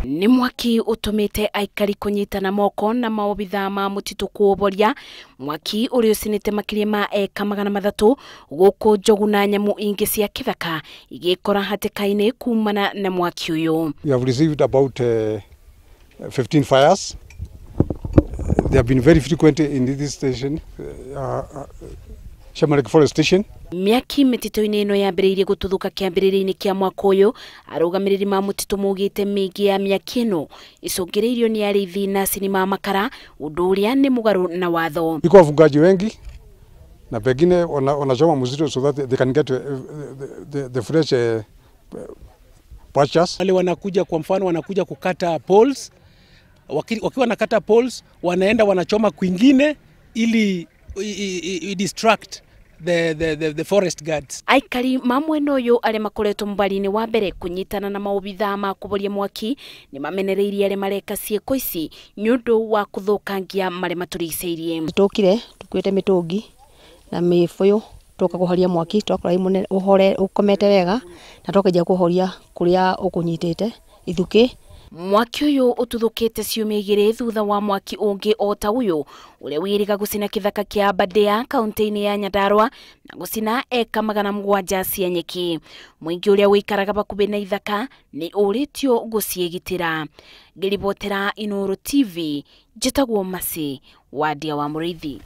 Nĩ mwaki ũtũmĩte aikari kũnyitana moko na maobithaa ma mũtitũ kũũboria mwaki ũrĩa ũcinĩte makĩria ma eka 300 gũkũ njogu na nyamũ ingĩ cia kĩthaka igĩkora hatĩka-inĩ kumana na mwaki ũyũ. We have received about 15 fires. They have been very frequent in this station, Chemelil Forest Station. Mĩaki mĩtitũ-inĩ ĩno yambĩrĩirie gũtuthũka kĩambĩrĩria-inĩ kĩa mwaka ũyũ. Arũgamĩrĩri ma mũtitũ maugĩte mĩingĩ ya mĩaki ĩno icũngĩrĩirio nĩ arĩithi na acini ma makara, ũndũ ũrĩa nĩ mũgarũ na watho. Iko wafugaji wengi na pengine wanachoma msitu so that they can get the fresh pastures. Wale wanakuja kwa mfano wanakuja kukata poles, wakiwa wanakata poles wanaenda wanachoma kwingine ili distract the forest guards. Aikari ma mwena ũyũ arĩa makoretwo mũbari-inĩ wa mbere kũnyitana na maobithaa ma kũboria mwaki nĩ mamenereirie arĩa mareka ciĩko ici nĩ ũndũ wa kũthũkangia marĩa matũrigicĩirie. Tũkire tukuĩte mĩtũngi na mĩbũyũ tũka kũhoria mwaki, twakora ũhore ũkomete wega na tũkĩanjia kũhoria kũrĩa ũkũnyitĩte ithukĩ. Mwaki ũyũ ũtuthũkĩte ciumia igĩrĩ thutha wa mwaki ũngĩ o ta ũyũ ũrĩa wĩrĩga gũcina kĩthaka kĩa Aberdare kaunti-inĩ ya Nyandarua na gũcina eka 700 cia nyeki. Mũingĩ ũrĩa ũikaraga hakuhĩ na ithaka nĩ ũrĩtio gũciĩgitĩra. Ngĩribotera Inooro TV, njĩtagwo Mercy Wandia wa Mũrĩithi.